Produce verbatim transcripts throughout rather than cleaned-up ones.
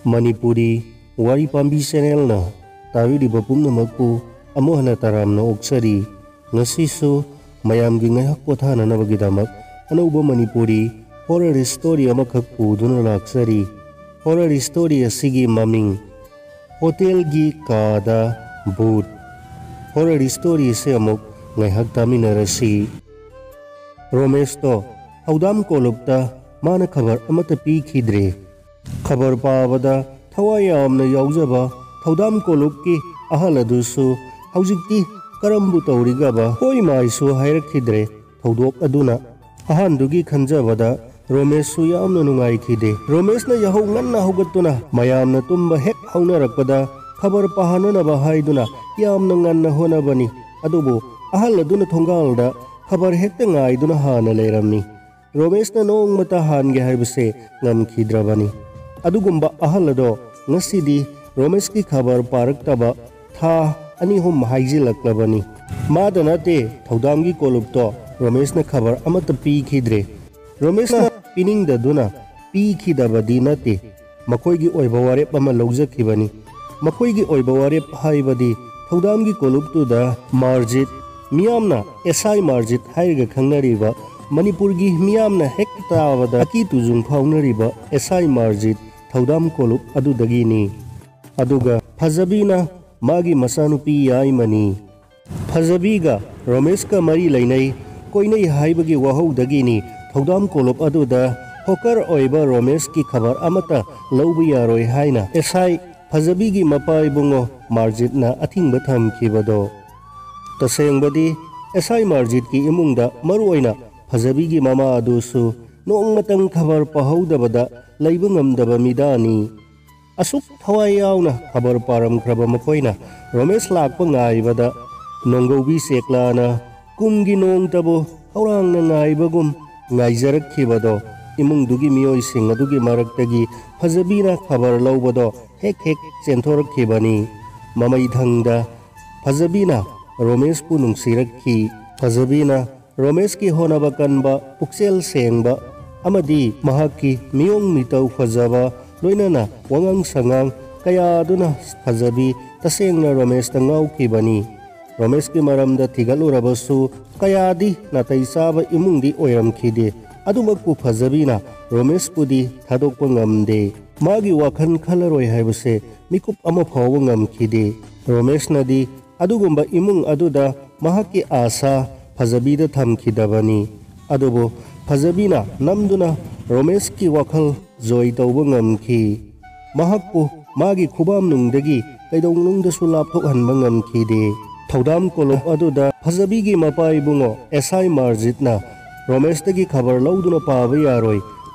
ꯃꯅꯤꯄꯨꯔꯤ ꯋꯥꯔꯤ ꯄꯥꯝꯕꯤ ꯆꯦꯅꯦꯜꯅ ꯇꯥꯕꯤꯔꯤꯕ ꯄꯨꯝꯅꯃꯛꯄꯨ ꯑꯃꯨꯛ ꯍꯟꯅ ꯇꯔꯥꯝꯅ ꯑꯣꯛꯆꯔꯤ꯫ ꯉꯁꯤꯁꯨ ꯃꯌꯥꯝꯒꯤ ꯉꯥꯏꯍꯥꯛ ꯄꯣꯊꯥꯅꯅꯕꯒꯤꯗꯃꯛ ꯑꯅꯧꯕ ꯃꯅꯤꯄꯨꯔꯤ ꯍꯣꯔꯔ ꯁ꯭ꯇꯣꯔꯤ ꯑꯃꯈꯛ ꯄꯨꯗꯨꯅ ꯂꯥꯛꯆꯔꯤ꯫ ꯍꯣꯔꯔ ꯁ꯭ꯇꯣꯔꯤ ꯑꯁꯤꯒꯤ ꯃꯃꯤꯡ ꯍꯣꯇꯦꯜꯒꯤ ꯀꯥꯗ ꯚꯨꯠ꯫ ꯍꯣꯔꯔ ꯁ꯭ꯇꯣꯔꯤ ꯑꯁꯤ ꯑꯃꯨꯛ ꯉꯥꯏꯍꯥꯛ ꯇꯥꯃꯤꯟꯅꯔꯁꯤ꯫ ꯔꯣꯃꯦꯁꯇꯣ ꯊꯧꯗꯥꯝ ꯀꯣꯂꯨꯞꯇ ꯃꯥꯅ ꯈꯕꯔ ꯑꯃꯠꯇ ꯄꯤꯈꯤꯗ꯭ꯔꯦ꯫ ꯈꯕꯔ ꯄꯥꯕꯗ ꯊꯋꯥꯏ ꯌꯥꯝꯅ ꯌꯥꯎꯖꯕ ꯊꯧꯗꯥꯝ ꯀꯣꯂꯨꯞꯀꯤ ꯑꯍꯜ ꯑꯗꯨꯁꯨ ꯍꯧꯖꯤꯛꯇꯤ ꯀꯔꯝꯕꯨ ꯇꯧꯔꯤꯒꯕ ꯍꯣꯏ ꯃꯥꯏꯁꯨ ꯍꯥꯏꯔꯛꯈꯤꯗ꯭ꯔꯦ꯫ ꯊꯧꯗꯣꯛ ꯑꯗꯨꯅ ꯑꯍꯥꯟꯗꯨꯒꯤ ꯈꯟꯖꯕꯗ ꯔꯣꯃꯦꯁꯁꯨ ꯌꯥꯝꯅ ꯅꯨꯡꯉꯥꯏꯈꯤꯗꯦ꯫ ꯔꯣꯃꯦꯁꯅ ꯌꯥꯍꯧ ꯉꯟꯅ ꯍꯧꯒꯠꯇꯨꯅ ꯃꯌꯥꯝꯅ ꯇꯨꯝꯕ ꯍꯦꯛ ꯍꯧꯅꯔꯛꯄꯗ ꯈꯕꯔ ꯄꯥꯍꯟꯅꯅꯕ ꯍꯥꯏꯗꯨꯅ ꯌꯥꯝꯅ ꯉꯟꯅ ꯍꯣꯠꯅꯕꯅꯤ꯫ ꯑꯗꯨꯕꯨ ꯑꯍꯜ ꯑꯗꯨꯅ ꯊꯣꯡꯒꯥꯜꯗ ꯈꯕꯔ ꯍꯦꯛꯇ ꯉꯥꯏꯗꯨꯅ ꯍꯥꯟꯅ ꯂꯩꯔꯝꯃꯤ꯫ ꯔꯣꯃꯦꯁꯅ ꯅꯣꯡꯃꯇ ꯍꯥꯟꯒꯦ ꯍꯥꯏꯕꯁꯦ ꯉꯝꯈꯤꯗ꯭ꯔꯕꯅꯤ꯫ ꯑꯗꯨꯒꯨꯝꯕ ꯑꯍꯜ ꯑꯗꯣ ꯉꯁꯤꯗꯤ ꯔꯣꯃꯦꯁꯀꯤ ꯈꯕꯔ ꯄꯥꯔꯛꯇꯕ ꯊꯥ ꯑꯅꯤ ꯑꯍꯨꯝ ꯍꯥꯏꯖꯤꯜꯂꯛꯂꯕꯅꯤ꯫ ꯃꯥꯗ ꯅꯠꯇꯦ, ꯊꯧꯗꯥꯝꯒꯤ ꯀꯣꯂꯨꯞꯇꯣ ꯔꯣꯃꯦꯁꯅ ꯈꯕꯔ ꯑꯃꯠꯇ ꯄꯤꯈꯤꯗ꯭ꯔꯦ꯫ ꯔꯣꯃꯦꯁꯅ ꯄꯤꯅꯤꯡꯗꯗꯨꯅ ꯄꯤꯈꯤꯗꯕꯗꯤ ꯅꯠꯇꯦ, ꯃꯈꯣꯏꯒꯤ ꯑꯣꯏꯕ ꯋꯥꯔꯦꯞ ꯑꯃ ꯂꯧꯖꯈꯤꯕꯅꯤ꯫ ꯃꯈꯣꯏꯒꯤ ꯑꯣꯏꯕ ꯋꯥꯔꯦꯞ ꯍꯥꯏꯕꯗꯤ ꯊꯧꯗꯥꯝꯒꯤ ꯀꯣꯂꯨꯞꯇꯨꯗ ꯃꯥꯔꯖꯤꯠ, ꯃꯤꯌꯥꯝꯅ ꯑꯦꯁ ꯑꯥꯏ ꯃꯥꯔꯖꯤꯠ ꯍꯥꯏꯔꯒ ꯈꯪꯅꯔꯤꯕ, ꯃꯅꯤꯄꯨꯔꯒꯤ ꯃꯤꯌꯥꯝꯅ ꯍꯦꯛ ꯇꯥꯕꯗ ꯑꯀꯤ ꯇꯨꯖꯨꯡ ꯐꯥꯎꯅꯔꯤꯕ ꯑꯦꯁ ꯑꯥꯏ ꯃꯥꯔꯖꯤꯠ ꯊꯧꯗꯥꯝ ꯀꯣꯂꯨꯞ ꯑꯗꯨꯗꯒꯤꯅꯤ꯫ ꯑꯗꯨꯒ ꯐꯖꯕꯤꯅ ꯃꯥꯒꯤ ꯃꯆꯥꯅꯨꯄꯤ ꯌꯥꯏꯃꯅꯤ꯫ ꯐꯖꯕꯤꯒ ꯔꯣꯃꯦꯁꯀ ꯃꯔꯤ ꯂꯩꯅꯩ, ꯀꯣꯏꯅꯩ ꯍꯥꯏꯕꯒꯤ ꯋꯥꯍꯧꯗꯒꯤꯅꯤ ꯊꯧꯗꯥꯝ ꯀꯣꯂꯨꯞ ꯑꯗꯨꯗ ꯍꯣꯀꯔ ꯑꯣꯏꯕ ꯔꯣꯃꯦꯁꯀꯤ ꯈꯕꯔ ꯑꯃꯠꯇ ꯂꯧꯕ ꯌꯥꯔꯣꯏ ꯍꯥꯏꯅ ꯑꯦꯁ ꯑꯥꯏ ꯐꯖꯕꯤꯒꯤ ꯃꯄꯥ ꯏꯕꯨꯡꯉꯣ ꯃꯥꯔꯖꯤꯠꯅ ꯑꯊꯤꯡꯕ ꯊꯝꯈꯤꯕꯗꯣ꯫ ꯇꯁꯦꯡꯕꯗꯤ ꯑꯦꯁ ꯑꯥꯏ ꯃꯥꯔꯖꯤꯠꯀꯤ ꯏꯃꯨꯡꯗ, ꯃꯔꯨꯑꯣꯏꯅ ꯐꯖꯕꯤꯒꯤ ꯃꯃꯥ ꯑꯗꯨꯁꯨ ꯅꯣꯡꯃꯇꯪ ꯈꯕꯔ ꯄꯥꯍꯧꯗꯕꯗ ꯂꯩꯕ ꯉꯝꯗꯕ ꯃꯤꯗꯥꯅꯤ꯫ ꯑꯁꯨꯛ ꯊꯋꯥꯏ ꯌꯥꯎꯅ ꯈꯕꯔ ꯄꯥꯔꯝꯈ꯭ꯔꯕ ꯃꯈꯣꯏꯅ ꯔꯣꯃꯦꯁ ꯂꯥꯛꯄ ꯉꯥꯏꯕꯗ ꯅꯣꯡꯒꯧꯕꯤ ꯆꯦꯛꯂꯥꯅ ꯀꯨꯝꯒꯤ ꯅꯣꯡꯇꯕꯨ ꯈꯧꯔꯥꯡꯅ ꯉꯥꯏꯕꯒꯨꯝ ꯉꯥꯏꯖꯔꯛꯈꯤꯕꯗꯣ, ꯏꯃꯨꯡꯗꯨꯒꯤ ꯃꯤꯑꯣꯏꯁꯤꯡ ꯑꯗꯨꯒꯤ ꯃꯔꯛꯇꯒꯤ ꯐꯖꯕꯤꯅ ꯈꯕꯔ ꯂꯧꯕꯗꯣ ꯍꯦꯛ ꯍꯦꯛ ꯆꯦꯟꯊꯣꯔꯛꯈꯤꯕꯅꯤ꯫ ꯃꯃꯩꯊꯪꯗ ꯐꯖꯕꯤꯅ ꯔꯣꯃꯦꯁꯄꯨ ꯅꯨꯡꯁꯤꯔꯛꯈꯤ꯫ ꯐꯖꯕꯤꯅ ꯔꯣꯃꯦꯁꯀꯤ ꯍꯣꯠꯅꯕ ꯀꯟꯕ, ꯄꯨꯛꯆꯦꯜ ꯁꯦꯡꯕ ꯑꯃꯗꯤ ꯃꯍꯥꯛꯀꯤ ꯃꯤꯑꯣꯡ ꯃꯤꯇꯧ ꯐꯖꯕ ꯂꯣꯏꯅꯅ ꯋꯥꯉꯥꯡ ꯁꯉꯥꯡ ꯀꯌꯥꯗꯨꯅ ꯐꯖꯕꯤ ꯇꯁꯦꯡꯅ ꯔꯣꯃꯦꯁꯇ ꯉꯥꯎꯈꯤꯕꯅꯤ꯫ ꯔꯣꯃꯦꯁꯀꯤ ꯃꯔꯝꯗ ꯊꯤꯒꯠꯂꯨꯔꯕꯁꯨ ꯀꯌꯥꯗꯤ ꯅꯥꯇꯩ ꯆꯥꯕ ꯏꯃꯨꯡꯗꯤ ꯑꯣꯏꯔꯝꯈꯤꯗꯦ꯫ ꯑꯗꯨꯃꯛꯄꯨ ꯐꯖꯕꯤꯅ ꯔꯣꯃꯦꯁꯄꯨꯗꯤ ꯊꯥꯗꯣꯛꯄ ꯉꯝꯗꯦ꯫ ꯃꯥꯒꯤ ꯋꯥꯈꯜ ꯈꯜꯂꯔꯣꯏ ꯍꯥꯏꯕꯁꯦ ꯃꯤꯀꯨꯞ ꯑꯃ ꯐꯥꯎꯕ ꯉꯝꯈꯤꯗꯦ꯫ ꯔꯣꯃꯦꯁꯅꯗꯤ ꯑꯗꯨꯒꯨꯝꯕ ꯏꯃꯨꯡ ꯑꯗꯨꯗ ꯃꯍꯥꯛꯀꯤ ꯑꯥꯁꯥ ꯐꯖꯕꯤꯗ ꯊꯝꯈꯤꯗꯕꯅꯤ꯫ ꯑꯗꯨꯕꯨ ꯐꯖꯕꯤꯅ ꯅꯝꯗꯨꯅ ꯔꯣꯃꯦꯁꯀꯤ ꯋꯥꯈꯜ ꯖꯣꯏ ꯇꯧꯕ ꯉꯝꯈꯤ꯫ ꯃꯍꯥꯛꯄꯨ ꯃꯥꯒꯤ ꯈꯨꯕꯥꯝꯅꯨꯡꯗꯒꯤ ꯀꯩꯗꯧꯅꯨꯡꯗꯁꯨ ꯂꯥꯞꯊꯣꯛꯍꯟꯕ ꯉꯝꯈꯤꯗꯦ꯫ ꯊꯧꯗꯥꯝ ꯀꯣꯂꯨꯞ ꯑꯗꯨꯗ ꯐꯖꯕꯤꯒꯤ ꯃꯄꯥ ꯏꯕꯨꯡꯉꯣ ꯑꯦꯁ ꯑꯥꯏ ꯃꯥꯔꯖꯤꯠꯅ ꯔꯣꯃꯦꯁꯇꯒꯤ ꯈꯕꯔ ꯂꯧꯗꯨꯅ ꯄꯥꯕ ꯌꯥꯔꯣꯏ,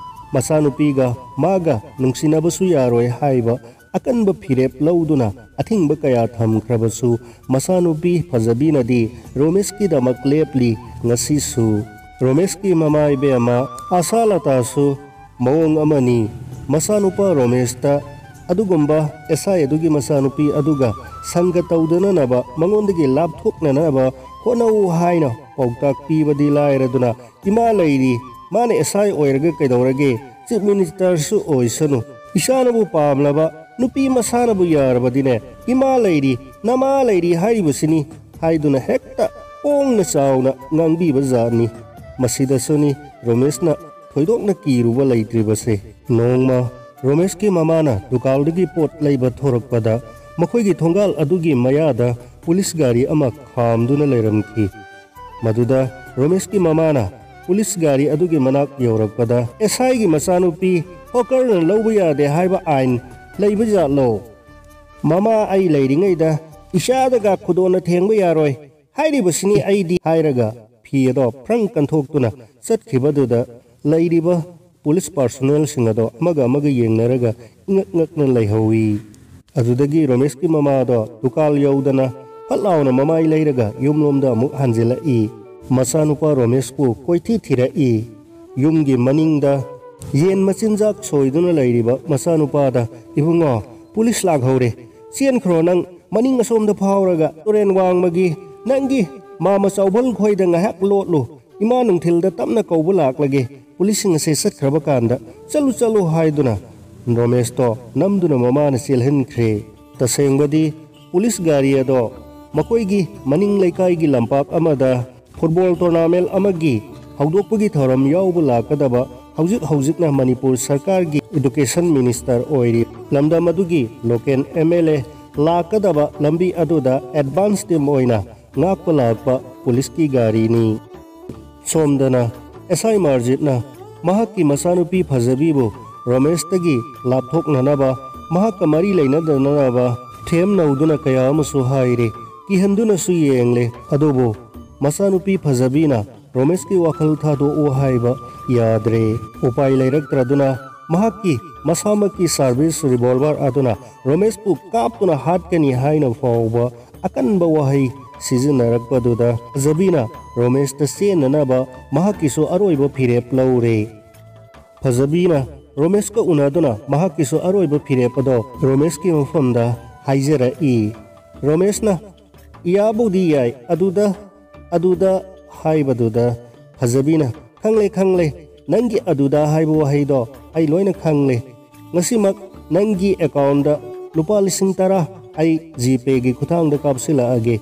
ꯃꯆꯥꯅꯨꯄꯤꯒ ꯃꯥꯒ ꯅꯨꯡꯁꯤꯅꯕꯁꯨ ꯌꯥꯔꯣꯏ ꯍꯥꯏꯕ ꯑꯀꯟꯕ ꯐꯤꯔꯦꯞ ꯂꯧꯗꯨꯅ ꯑꯊꯤꯡꯕ ꯀꯌꯥ ꯊꯝꯈ꯭ꯔꯕꯁꯨ ꯃꯆꯥꯅꯨꯄꯤ ꯐꯖꯕꯤꯅꯗꯤ ꯔꯣꯃꯦꯁꯀꯤꯗꯃꯛ ꯂꯦꯞꯂꯤ ꯉꯁꯤꯁꯨ꯫ ꯔꯣꯃꯦꯁꯀꯤ ꯃꯃꯥ ꯏꯕꯦꯝꯃ ꯑꯥꯁꯥ ꯂꯇꯥꯁꯨ ꯃꯑꯣꯡ ꯑꯃꯅꯤ꯫ ꯃꯆꯥꯅꯨꯄꯥ ꯔꯣꯃꯦꯁꯇ ꯑꯗꯨꯒꯨꯝꯕ ꯑꯦꯁ ꯑꯥꯏ ꯑꯗꯨꯒꯤ ꯃꯆꯥꯅꯨꯄꯤ ꯑꯗꯨꯒ ꯁꯪꯒ ꯇꯧꯗꯅꯅꯕ, ꯃꯉꯣꯟꯗꯒꯤ ꯂꯥꯞꯊꯣꯛꯅꯅꯕ ꯍꯣꯠꯅꯧ ꯍꯥꯏꯅ ꯄꯥꯎꯇꯥꯛ ꯄꯤꯕꯗꯤ ꯂꯥꯏꯔꯗꯨꯅ, ꯏꯃꯥ ꯂꯩꯔꯤ, ꯃꯥꯅ ꯑꯦꯁ ꯑꯥꯏ ꯑꯣꯏꯔꯒ ꯀꯩꯗꯧꯔꯒꯦ? ꯆꯤꯐ ꯃꯤꯅꯤꯁꯇꯔꯁꯨ ꯑꯣꯏꯁꯅꯨ, ꯏꯁꯥꯅꯕꯨ ꯄꯥꯝꯂꯕ ꯅꯨꯄꯤ ꯃꯁꯥꯅꯕꯨ ꯌꯥꯔꯕꯗꯤꯅꯦ, ꯏꯃꯥ ꯂꯩꯔꯤ, ꯅꯃꯥ ꯂꯩꯔꯤ ꯍꯥꯏꯔꯤꯕꯁꯤꯅꯤ ꯍꯥꯏꯗꯨꯅ ꯍꯦꯛꯇ ꯄꯣꯡꯅ ꯆꯥꯎꯅ ꯉꯥꯡꯕꯤꯕ ꯖꯥꯠꯅꯤ꯫ ꯃꯁꯤꯗꯁꯨꯅꯤ ꯔꯣꯃꯦꯁꯅ ꯊꯣꯏꯗꯣꯛꯅ ꯀꯤꯔꯨꯕ ꯂꯩꯇ꯭ꯔꯤꯕꯁꯦ꯫ ꯅꯣꯡꯃ ꯔꯣꯃꯦꯁꯀꯤ ꯃꯃꯥꯅ ꯗꯨꯀꯥꯟꯗꯒꯤ ꯄꯣꯠ ꯂꯩꯕ ꯊꯣꯔꯛꯄꯗ ꯃꯈꯣꯏꯒꯤ ꯊꯣꯡꯒꯥꯜ ꯑꯗꯨꯒꯤ ꯃꯌꯥꯗ ꯄꯨꯂꯤꯁ ꯒꯥꯔꯤ ꯑꯃ ꯈꯥꯝꯗꯨꯅ ꯂꯩꯔꯝꯈꯤ꯫ ꯃꯗꯨꯗ ꯔꯣꯃꯦꯁꯀꯤ ꯃꯃꯥꯅ ꯄꯨꯂꯤꯁ ꯒꯥꯔꯤ ꯑꯗꯨꯒꯤ ꯃꯅꯥꯛ ꯌꯧꯔꯛꯄꯗ, "ꯑꯦꯁ ꯑꯥꯏꯒꯤ ꯃꯆꯥꯅꯨꯄꯤ ꯍꯣꯀꯔꯅ ꯂꯧꯕ ꯌꯥꯗꯦ ꯍꯥꯏꯕ ꯑꯥꯏꯟ ꯂꯩꯕ ꯖꯥꯠꯂꯣ? ꯃꯃꯥ ꯑꯩ ꯂꯩꯔꯤꯉꯩꯗ ꯏꯆꯥꯗꯒ ꯈꯨꯗꯣꯟꯅ ꯊꯦꯡꯕ ꯌꯥꯔꯣꯏ ꯍꯥꯏꯔꯤꯕꯁꯤꯅꯤ ꯑꯩꯗꯤ" ꯍꯥꯏꯔꯒ ꯐꯤ ꯑꯗꯣ ꯐ꯭ꯔꯪ ꯀꯟꯊꯣꯛꯇꯨꯅ ꯆꯠꯈꯤꯕꯗꯨꯗ ꯂꯩꯔꯤꯕ ꯄꯨꯂꯤꯁ ꯄꯥꯔꯁꯣꯅꯦꯜꯁꯤꯡ ꯑꯗꯣ ꯑꯃꯒ ꯑꯃꯒ ꯌꯦꯡꯅꯔꯒ ꯏꯉꯛ ꯉꯛꯅ ꯂꯩꯍꯧꯏ꯫ ꯑꯗꯨꯗꯒꯤ ꯔꯣꯃꯦꯁꯀꯤ ꯃꯃꯥꯗꯣ ꯗꯨꯀꯥꯟ ꯌꯧꯗꯅ ꯐꯠ ꯂꯥꯎꯅ ꯃꯃꯥꯏ ꯂꯩꯔꯒ ꯌꯨꯝꯂꯣꯝꯗ ꯑꯃꯨꯛ ꯍꯟꯖꯤꯜꯂꯛꯏ꯫ ꯃꯆꯥꯅꯨꯄꯥ ꯔꯣꯃꯦꯁꯄꯨ ꯀꯣꯏꯊꯤ ꯊꯤꯔꯛꯏ꯫ ꯌꯨꯝꯒꯤ ꯃꯅꯤꯡꯗ ꯌꯦꯟ ꯃꯆꯤꯟꯖꯥꯛ ꯁꯣꯏꯗꯨꯅ ꯂꯩꯔꯤꯕ ꯃꯆꯥꯅꯨꯄꯥꯗ, "ꯏꯕꯨꯡꯉꯣ, ꯄꯨꯂꯤꯁ ꯂꯥꯛꯍꯧꯔꯦ꯫ ꯆꯦꯟꯈ꯭ꯔꯣ ꯅꯪ, ꯃꯅꯤꯡ ꯑꯁꯣꯝꯗ ꯐꯥꯎꯔꯒ ꯇꯨꯔꯦꯟ ꯋꯥꯡꯃꯒꯤ ꯅꯪꯒꯤ ꯃꯥꯃ ꯆꯥꯎꯕꯜ ꯈꯣꯏꯗ ꯉꯥꯏꯍꯥꯛ ꯂꯣꯠꯂꯨ꯫ ꯏꯃꯥ ꯅꯨꯡꯊꯤꯜꯗ ꯇꯞꯅ ꯀꯧꯕ ꯂꯥꯛꯂꯒꯦ꯫ ꯄꯨꯂꯤꯁꯁꯤꯡ ꯑꯁꯦ ꯆꯠꯈ꯭ꯔꯕ ꯀꯥꯟꯗ ꯆꯠꯂꯨ, ꯆꯠꯂꯨ" ꯍꯥꯏꯗꯨꯅ ꯔꯣꯃꯦꯁꯇꯣ ꯅꯝꯗꯨꯅ ꯃꯃꯥꯅ ꯆꯦꯜꯍꯟꯈ꯭ꯔꯦ꯫ ꯇꯁꯦꯡꯕꯗꯤ ꯄꯨꯂꯤꯁ ꯒꯥꯔꯤ ꯑꯗꯣ ꯃꯈꯣꯏꯒꯤ ꯃꯅꯤꯡ ꯂꯩꯀꯥꯏꯒꯤ ꯂꯝꯄꯥꯛ ꯑꯃꯗ ꯐꯨꯠꯕꯣꯜ ꯇꯣꯔꯅꯥꯃꯦꯟ ꯑꯃꯒꯤ ꯍꯧꯗꯣꯛꯄꯒꯤ ꯊꯧꯔꯝ ꯌꯥꯎꯕ ꯂꯥꯛꯀꯗꯕ ꯍꯧꯖꯤꯛ ꯍꯧꯖꯤꯛꯅ ꯃꯅꯤꯄꯨꯔ ꯁꯔꯀꯥꯔꯒꯤ ꯏꯗꯨꯀꯦꯁꯟ ꯃꯤꯅꯤꯁꯇꯔ ꯑꯣꯏꯔꯤ ꯂꯝꯗꯝ ꯑꯗꯨꯒꯤ ꯂꯣꯀꯦꯜ ꯑꯦꯝ ꯑꯦꯜ ꯑꯦ ꯂꯥꯛꯀꯗꯕ ꯂꯝꯕꯤ ꯑꯗꯨꯗ ꯑꯦꯗꯚꯥꯟꯁ ꯇꯤꯝ ꯑꯣꯏꯅ ꯉꯥꯛꯄ ꯂꯥꯛꯄ ꯄꯨꯂꯤꯁꯀꯤ ꯒꯥꯔꯤꯅꯤ꯫ ꯁꯣꯝꯗꯅ ꯑꯦꯁ ꯑꯥꯏ ꯃꯥꯔꯖꯤꯠꯅ ꯃꯍꯥꯛꯀꯤ ꯃꯆꯥꯅꯨꯄꯤ ꯐꯖꯕꯤꯕꯨ ꯔꯣꯃꯦꯁꯇꯒꯤ ꯂꯥꯞꯊꯣꯛꯅꯅꯕ, ꯃꯍꯥꯛꯀ ꯃꯔꯤ ꯂꯩꯅꯗꯅꯕ ꯊꯦꯝꯅꯧꯗꯨꯅ ꯀꯌꯥ ꯑꯃꯁꯨ ꯍꯥꯏꯔꯦ, ꯀꯤꯍꯟꯗꯨꯅꯁꯨ ꯌꯦꯡꯂꯦ꯫ ꯑꯗꯨꯕꯨ ꯃꯆꯥꯅꯨꯄꯤ ꯐꯖꯕꯤꯅ ꯔꯣꯃꯦꯁꯀꯤ ꯋꯥꯈꯜ ꯊꯥꯗꯣꯛꯎ ꯍꯥꯏꯕ ꯌꯥꯗ꯭ꯔꯦ꯫ ꯎꯄꯥꯏ ꯂꯩꯔꯛꯇ꯭ꯔꯗꯨꯅ ꯃꯍꯥꯛꯀꯤ ꯃꯁꯥꯃꯛꯀꯤ ꯁꯥꯔꯚꯤꯁ ꯔꯤꯚꯣꯜꯚꯔ ꯑꯗꯨꯅ ꯔꯣꯃꯦꯁꯄꯨ ꯀꯥꯞꯇꯨꯅ ꯍꯥꯠꯀꯅꯤ ꯍꯥꯏꯅ ꯐꯥꯎꯕ ꯑꯀꯟꯕ ꯋꯥꯍꯩ ꯁꯤꯖꯤꯟꯅꯔꯛꯄꯗꯨꯗ ꯐꯖꯕꯤꯅ ꯔꯣꯃꯦꯁꯇ ꯆꯦꯟꯅꯅꯕ ꯃꯍꯥꯛꯀꯤꯁꯨ ꯑꯔꯣꯏꯕ ꯐꯤꯔꯦꯞ ꯂꯧꯔꯦ꯫ ꯐꯖꯕꯤꯅ ꯔꯣꯃꯦꯁꯀ ꯎꯅꯗꯨꯅ ꯃꯍꯥꯛꯀꯤꯁꯨ ꯑꯔꯣꯏꯕ ꯐꯤꯔꯦꯞ ꯑꯗꯣ ꯔꯣꯃꯦꯁꯀꯤ ꯃꯐꯝꯗ ꯍꯥꯏꯖꯔꯛꯏ꯫ ꯔꯣꯃꯦꯁꯅ "ꯏꯌꯥꯕꯨꯗꯤ ꯌꯥꯏ, ꯑꯗꯨꯗ, ꯑꯗꯨꯗ" ꯍꯥꯏꯕꯗꯨꯗ ꯐꯖꯕꯤꯅ, "ꯈꯪꯂꯦ, ꯈꯪꯂꯦ, ꯅꯪꯒꯤ 'ꯑꯗꯨꯗ' ꯍꯥꯏꯕ ꯋꯥꯍꯩꯗꯣ ꯑꯩ ꯂꯣꯏꯅ ꯈꯪꯂꯦ꯫ ꯉꯁꯤꯃꯛ ꯅꯪꯒꯤ ꯑꯦꯀꯥꯎꯟꯗ ꯂꯨꯄꯥ ꯂꯤꯁꯤꯡ ꯇꯔꯥ ꯑꯩ ꯖꯤꯄꯦꯒꯤ ꯈꯨꯊꯥꯡꯗ ꯀꯥꯞꯁꯤꯜꯂꯛꯑꯒꯦ꯫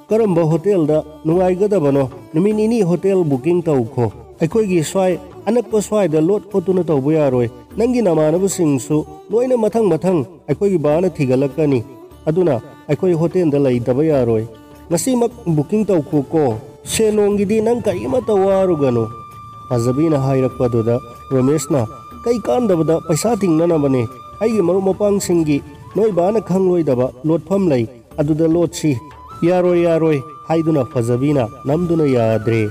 ꯀꯔꯝꯕ ꯍꯣꯇꯦꯜꯗ ꯅꯨꯡꯉꯥꯏꯒꯗꯕꯅꯣ? ꯅꯨꯃꯤꯠ ꯅꯤꯅꯤ ꯍꯣꯇꯦꯜ ꯕꯨꯀꯤꯡ ꯇꯧꯈꯣ꯫ ꯑꯩꯈꯣꯏꯒꯤ ꯁ꯭ꯋꯥꯏ ꯑꯅꯛꯄ ꯁ꯭ꯋꯥꯏꯗ ꯂꯣꯠ ꯈꯣꯠꯇꯨꯅ ꯇꯧꯕ ꯌꯥꯔꯣꯏ꯫ ꯅꯪꯒꯤ ꯅꯃꯥꯟꯅꯕꯁꯤꯡꯁꯨ ꯂꯣꯏꯅ ꯃꯊꯪ ꯃꯊꯪ ꯑꯩꯈꯣꯏꯒꯤ ꯕꯥꯅ ꯊꯤꯒꯠꯂꯛꯀꯅꯤ꯫ ꯑꯗꯨꯅ ꯑꯩꯈꯣꯏ ꯍꯣꯇꯦꯜꯗ ꯂꯩꯇꯕ ꯌꯥꯔꯣꯏ꯫ ꯉꯁꯤꯃꯛ ꯕꯨꯀꯤꯡ ꯇꯧꯈꯣꯀꯣ꯫ ꯁꯦꯟ ꯅꯣꯡꯒꯤꯗꯤ ꯅꯪ ꯀꯔꯤꯃꯠꯇ ꯋꯥꯔꯨꯒꯅꯨ"꯫ ꯐꯖꯕꯤꯅ ꯍꯥꯏꯔꯛꯄꯗꯨꯗ ꯔꯣꯃꯦꯁꯅ, "ꯀꯩ ꯀꯥꯟꯗꯕꯗ ꯄꯩꯁꯥ ꯇꯤꯡꯅꯅꯕꯅꯦ꯫ ꯑꯩꯒꯤ ꯃꯔꯨꯞ ꯃꯄꯥꯡꯁꯤꯡꯒꯤ ꯅꯣꯏ ꯕꯥꯅ ꯈꯪꯂꯣꯏꯗꯕ ꯂꯣꯠꯐꯝ ꯂꯩ꯫ ꯑꯗꯨꯗ ꯂꯣꯠꯁꯤ"꯫ "ꯌꯥꯔꯣꯏ, ꯌꯥꯔꯣꯏ" ꯍꯥꯏꯗꯨꯅ ꯐꯖꯕꯤꯅ ꯅꯝꯗꯨꯅ ꯌꯥꯗ꯭ꯔꯦ꯫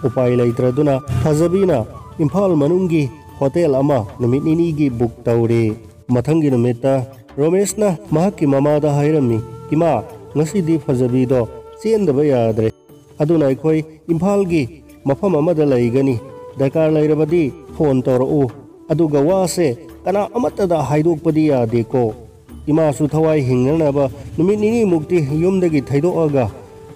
ꯎꯄꯥꯏ ꯂꯩꯇ꯭ꯔꯗꯨꯅ ꯐꯖꯕꯤꯅ ꯏꯝꯐꯥꯜ ꯃꯅꯨꯡꯒꯤ ꯍꯣꯇꯦꯜ ꯑꯃ ꯅꯨꯃꯤꯠ ꯅꯤꯅꯤꯒꯤ ꯕꯨꯛ ꯇꯧꯔꯦ꯫ ꯃꯊꯪꯒꯤ ꯅꯨꯃꯤꯠꯇ ꯔꯣꯃꯦꯁꯅ ꯃꯍꯥꯛꯀꯤ ꯃꯃꯥꯗ ꯍꯥꯏꯔꯝꯃꯤ, "ꯏꯃꯥ, ꯉꯁꯤꯗꯤ ꯐꯖꯕꯤꯗꯣ ꯆꯦꯟꯗꯕ ꯌꯥꯗ꯭ꯔꯦ꯫ ꯑꯗꯨꯅ ꯑꯩꯈꯣꯏ ꯏꯝꯐꯥꯜꯒꯤ ꯃꯐꯝ ꯑꯃꯗ ꯂꯩꯒꯅꯤ꯫ ꯗꯔꯀꯥꯔ ꯂꯩꯔꯕꯗꯤ ꯐꯣꯟ ꯇꯧꯔꯛꯎ꯫ ꯑꯗꯨꯒ ꯋꯥꯁꯦ ꯀꯅꯥ ꯑꯃꯠꯇꯗ ꯍꯥꯏꯗꯣꯛꯄꯗꯤ ꯌꯥꯗꯦꯀꯣ"꯫ ꯏꯃꯥꯁꯨ ꯊꯋꯥꯏ ꯍꯤꯡꯅꯅꯕ ꯅꯨꯃꯤꯠ ꯅꯤꯅꯤꯃꯨꯛꯇꯤ ꯌꯨꯝꯗꯒꯤ ꯊꯩꯗꯣꯛꯑꯒ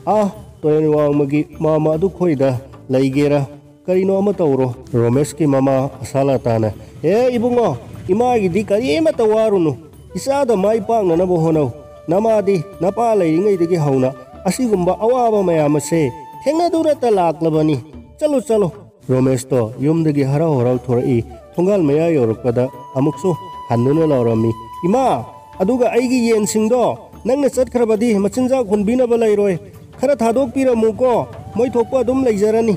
ꯑꯥ ꯇꯨꯔꯦꯜ ꯋꯥꯡꯃꯒꯤ ꯃꯥꯃ ꯑꯗꯨ ꯈꯣꯏꯗ ꯂꯩꯒꯦꯔꯥ ꯀꯔꯤꯅꯣ ꯑꯃ ꯇꯧꯔꯣ꯫ ꯔꯣꯃꯦꯁꯀꯤ ꯃꯃꯥ ꯑꯁꯥꯂꯥꯇꯥꯅ, "ꯑꯦ ꯏꯕꯨꯡꯉꯣ, "ꯏꯃꯥꯒꯤꯗꯤ ꯀꯔꯤꯃꯠꯇ ꯋꯥꯔꯨꯅꯨ, ꯏꯆꯥꯗ ꯃꯥꯏ ꯄꯥꯛꯅꯅꯕ ꯍꯣꯠꯅꯧ꯫ ꯅꯃꯥꯗꯤ ꯅꯄꯥ ꯂꯩꯔꯤꯉꯩꯗꯒꯤ ꯍꯧꯅ ꯑꯁꯤꯒꯨꯝꯕ ꯑꯋꯥꯕ ꯃꯌꯥꯝ ꯑꯁꯦ ꯊꯦꯡꯅꯗꯨꯅꯇ ꯂꯥꯛꯂꯕꯅꯤ꯫ ꯆꯠꯂꯨ, ꯆꯠꯂꯨ꯫" ꯔꯣꯃꯦꯁꯇꯣ ꯌꯨꯝꯗꯒꯤ ꯍꯔꯥꯎ ꯍꯔꯥꯎ ꯊꯣꯔꯛꯏ꯫ ꯊꯣꯡꯒꯥꯜ ꯃꯌꯥ ꯌꯧꯔꯛꯄꯗ ꯑꯃꯨꯛꯁꯨ ꯍꯟꯗꯨꯅ ꯂꯥꯎꯔꯝꯃꯤ, "ꯏꯃꯥ, ꯑꯗꯨꯒ ꯑꯩꯒꯤ ꯌꯦꯟꯁꯤꯡꯗꯣ? ꯅꯪꯅ ꯆꯠꯈ꯭ꯔꯕꯗꯤ ꯃꯆꯤꯟꯖꯥꯛ ꯍꯨꯟꯕꯤꯅꯕ ꯂꯩꯔꯣꯏ꯫ ꯈꯔ ꯊꯥꯗꯣꯛꯄꯤꯔꯝꯃꯨꯀꯣ, ꯃꯣꯏ ꯊꯣꯛꯄ ꯑꯗꯨꯝ ꯂꯩꯖꯔꯅꯤ꯫"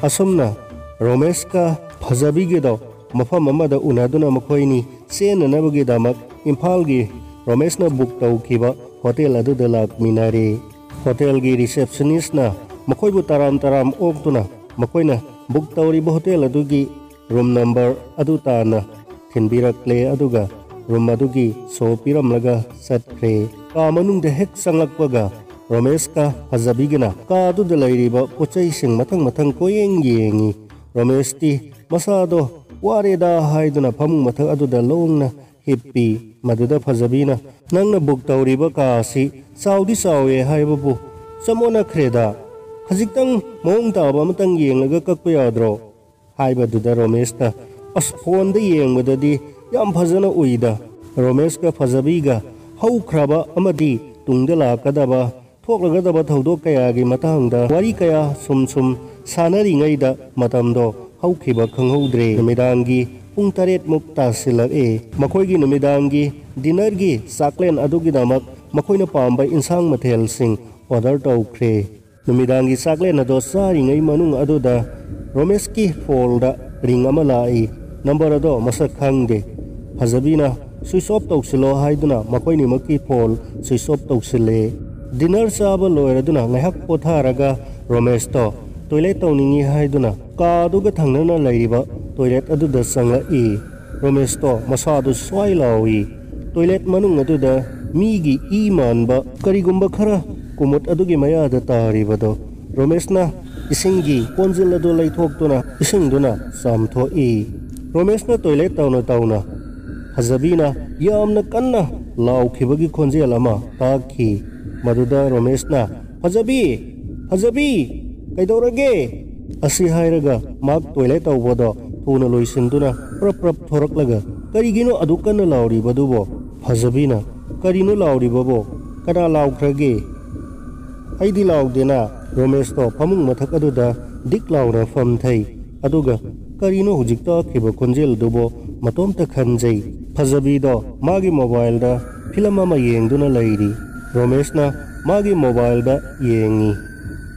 ꯑꯁꯨꯝꯅ ꯔꯣꯃꯦꯁꯀ ꯐꯖꯕꯤꯒꯗꯣ ꯃꯐꯝ ꯑꯃꯗ ꯎꯅꯗꯨꯅ ꯃꯈꯣꯏꯅꯤ ꯆꯦꯟꯅꯅꯕꯒꯤꯗꯃꯛ ꯏꯝꯐꯥꯜꯒꯤ ꯔꯣꯃꯦꯁꯅ ꯕꯨꯛ ꯇꯧꯈꯤꯕ ꯍꯣꯇꯦꯜ ꯑꯗꯨꯗ ꯂꯥꯛꯃꯤꯟꯅꯔꯦ꯫ ꯍꯣꯇꯦꯜꯒꯤ ꯔꯤꯁꯦꯞꯁꯅꯤꯁꯅ ꯃꯈꯣꯏꯕꯨ ꯇꯔꯥꯝ ꯇꯔꯥꯝ ꯑꯣꯛꯇꯨꯅ ꯃꯈꯣꯏꯅ ꯕꯨꯛ ꯇꯧꯔꯤꯕ ꯍꯣꯇꯦꯜ ꯑꯗꯨꯒꯤ ꯔꯨꯝ ꯅꯝꯕꯔ ꯑꯗꯨ ꯇꯥꯅ ꯊꯤꯟꯕꯤꯔꯛꯂꯦ, ꯑꯗꯨꯒ ꯔꯨꯝ ꯑꯗꯨꯒꯤ ꯁꯣ ꯄꯤꯔꯝꯂꯒ ꯆꯠꯈ꯭ꯔꯦ꯫ ꯀꯥ ꯃꯅꯨꯡꯗ ꯍꯦꯛ ꯆꯪꯂꯛꯄꯒ ꯔꯣꯃꯦꯁꯀ ꯐꯖꯕꯤꯒꯅ ꯀꯥ ꯑꯗꯨꯗ ꯂꯩꯔꯤꯕ ꯄꯣꯠꯆꯩꯁꯤꯡ ꯃꯊꯪ ꯃꯊꯪ ꯀꯣꯏꯌꯦꯡ ꯌꯦꯡꯉꯤ꯫ ꯔꯣꯃꯦꯁꯇꯤ ꯃꯁꯥꯗꯣ ꯋꯥꯔꯦꯗ ꯍꯥꯏꯗꯨꯅ ꯐꯃꯨꯡ ꯃꯊꯛ ꯑꯗꯨꯗ ꯂꯣꯡꯅ ꯍꯤꯞꯄꯤ꯫ ꯃꯗꯨꯗ ꯐꯖꯕꯤꯅ, "ꯅꯪꯅ ꯕꯨꯛ ꯇꯧꯔꯤꯕ ꯀꯥ ꯑꯁꯤ ꯆꯥꯎꯗꯤ ꯆꯥꯎꯋꯦ ꯍꯥꯏꯕꯕꯨ ꯆꯃꯣꯠꯅꯈ꯭ꯔꯦꯗ꯫ ꯈꯖꯤꯛꯇꯪ ꯃꯑꯣꯡ ꯇꯥꯕ ꯑꯃꯇꯪ ꯌꯦꯡꯂꯒ ꯀꯛꯄ ꯌꯥꯗ꯭ꯔꯣ?" ꯍꯥꯏꯕꯗꯨꯗ ꯔꯣꯃꯦꯁꯅ, "ꯑꯁ, ꯐꯣꯟꯗ ꯌꯦꯡꯕꯗꯗꯤ ꯌꯥꯝ ꯐꯖꯅ ꯎꯏꯗ꯫" ꯔꯣꯃꯦꯁꯀ ꯐꯖꯕꯤꯒ ꯍꯧꯈ꯭ꯔꯕ ꯑꯃꯗꯤ ꯇꯨꯡꯗ ꯂꯥꯛꯀꯗꯕ, ꯊꯣꯛꯂꯒꯗꯕ ꯊꯧꯗꯣꯛ ꯀꯌꯥꯒꯤ ꯃꯇꯥꯡꯗ ꯋꯥꯔꯤ ꯀꯌꯥ ꯁꯨꯝ ꯁꯨꯝ ꯁꯥꯟꯅꯔꯤꯉꯩꯗ ꯃꯇꯝꯗꯣ ꯍꯧꯈꯤꯕ ꯈꯪꯍꯧꯗ꯭ꯔꯦ꯫ ꯅꯨꯃꯤꯗꯥꯡꯒꯤ ꯄꯨꯡ ꯇꯔꯦꯠꯃꯨꯛ ꯇꯥꯁꯤꯜꯂꯛꯑꯦ꯫ ꯃꯈꯣꯏꯒꯤ ꯅꯨꯃꯤꯗꯥꯡꯒꯤ ꯗꯤꯅꯔꯒꯤ ꯆꯥꯛꯂꯦꯟ ꯑꯗꯨꯒꯤꯗꯃꯛ ꯃꯈꯣꯏꯅ ꯄꯥꯝꯕ ꯏꯟꯁꯥꯡ ꯃꯊꯦꯜꯁꯤꯡ ꯑꯣꯔꯗꯔ ꯇꯧꯈ꯭ꯔꯦ꯫ ꯅꯨꯃꯤꯗꯥꯡꯒꯤ ꯆꯥꯛꯂꯦꯟ ꯑꯗꯣ ꯆꯥꯔꯤꯉꯩ ꯃꯅꯨꯡ ꯑꯗꯨꯗ ꯔꯣꯃꯦꯁꯀꯤ ꯐꯣꯜꯗ ꯔꯤꯡ ꯑꯃ ꯂꯥꯛꯏ꯫ ꯅꯝꯕꯔ ꯑꯗꯣ ꯃꯁꯛ ꯈꯪꯗꯦ꯫ ꯐꯖꯕꯤꯅ, "ꯁ꯭ꯋꯤꯆ ꯑꯣꯐ ꯇꯧꯁꯤꯜꯂꯣ" ꯍꯥꯏꯗꯨꯅ ꯃꯈꯣꯏꯅꯤꯃꯛꯀꯤ ꯐꯣꯜ ꯁ꯭ꯋꯤꯆ ꯑꯣꯐ ꯇꯧꯁꯤꯜꯂꯦ꯫ ꯗꯤꯅꯔ ꯆꯥꯕ ꯂꯣꯏꯔꯗꯨꯅ ꯉꯥꯏꯍꯥꯛ ꯄꯣꯊꯥꯔꯒ ꯔꯣꯃꯦꯁꯇꯣ ꯇꯣꯏꯂꯦꯠ ꯇꯧꯅꯤꯡꯉꯤ ꯍꯥꯏꯗꯨꯅ ꯀꯥ ꯑꯗꯨꯒ ꯊꯪꯅꯅ ꯂꯩꯔꯤꯕ ꯇꯣꯏꯂꯦꯠ ꯑꯗꯨꯗ ꯆꯪꯂꯛꯏ꯫ ꯔꯣꯃꯦꯁꯇꯣ ꯃꯁꯥꯗꯨ ꯁ꯭ꯋꯥꯏ ꯂꯥꯎꯏ꯫ ꯇꯣꯏꯂꯦꯠ ꯃꯅꯨꯡ ꯑꯗꯨꯗ ꯃꯤꯒꯤ ꯏ ꯃꯥꯟꯕ ꯀꯔꯤꯒꯨꯝꯕ ꯈꯔ ꯀꯨꯃꯨꯠ ꯑꯗꯨꯒꯤ ꯃꯌꯥꯗ ꯇꯥꯔꯤꯕꯗꯣ ꯔꯣꯃꯦꯁꯅ ꯏꯁꯤꯡꯒꯤ ꯀꯣꯟꯖꯤꯜ ꯑꯗꯨ ꯂꯩꯊꯣꯛꯇꯨꯅ ꯏꯁꯤꯡꯗꯨꯅ ꯆꯥꯝꯊꯣꯛꯏ꯫ ꯔꯣꯃꯦꯁꯅ ꯇꯣꯏꯂꯦꯠ ꯇꯧꯅ ꯇꯧꯅ ꯐꯖꯕꯤꯅ ꯌꯥꯝꯅ ꯀꯟꯅ ꯂꯥꯎꯈꯤꯕꯒꯤ ꯈꯣꯟꯖꯦꯜ ꯑꯃ ꯇꯥꯈꯤ꯫ ꯃꯗꯨꯗ ꯔꯣꯃꯦꯁꯅ, "ꯐꯖꯕꯤ! ꯐꯖꯕꯤ! ꯀꯩꯗꯧꯔꯒꯦ?" ꯑꯁꯤ ꯍꯥꯏꯔꯒ ꯃꯍꯥꯛ ꯇꯣꯏꯂꯦꯠ ꯇꯧꯕꯗꯣ ꯊꯨꯅ ꯂꯣꯏꯁꯤꯟꯗꯨꯅ ꯄ꯭ꯔꯞ ꯄ꯭ꯔꯞ ꯊꯣꯔꯛꯂꯒ "ꯀꯔꯤꯒꯤꯅꯣ ꯑꯗꯨꯛ ꯀꯟꯅ ꯂꯥꯎꯔꯤꯕꯗꯨꯕꯣ?" ꯐꯖꯕꯤꯅ, "ꯀꯔꯤꯅꯣ ꯂꯥꯎꯔꯤꯕꯕꯣ? ꯀꯅꯥ ꯂꯥꯎꯈ꯭ꯔꯒꯦ?" "ꯑꯩꯗꯤ ꯂꯥꯎꯗꯦꯅ꯫" ꯔꯣꯃꯦꯁꯇꯣ ꯐꯃꯨꯡ ꯃꯊꯛ ꯑꯗꯨꯗ ꯗꯤꯛ ꯂꯥꯎꯅ ꯐꯝꯊꯩ꯫ ꯑꯗꯨꯒ ꯀꯔꯤꯅꯣ ꯍꯧꯖꯤꯛ ꯇꯥꯈꯤꯕ ꯈꯣꯟꯖꯦꯜꯗꯨꯕꯣ ꯃꯇꯣꯝꯇ ꯈꯟꯖꯩ꯫ ꯐꯖꯕꯤꯗꯣ ꯃꯥꯒꯤ ꯃꯣꯕꯥꯏꯜꯗ ꯐꯤꯂꯝ ꯑꯃ ꯌꯦꯡꯗꯨꯅ ꯂꯩꯔꯤ꯫ ꯔꯣꯃꯦꯁꯅ ꯃꯥꯒꯤ ꯃꯣꯕꯥꯏꯜꯗ ꯌꯦꯡꯉꯤ꯫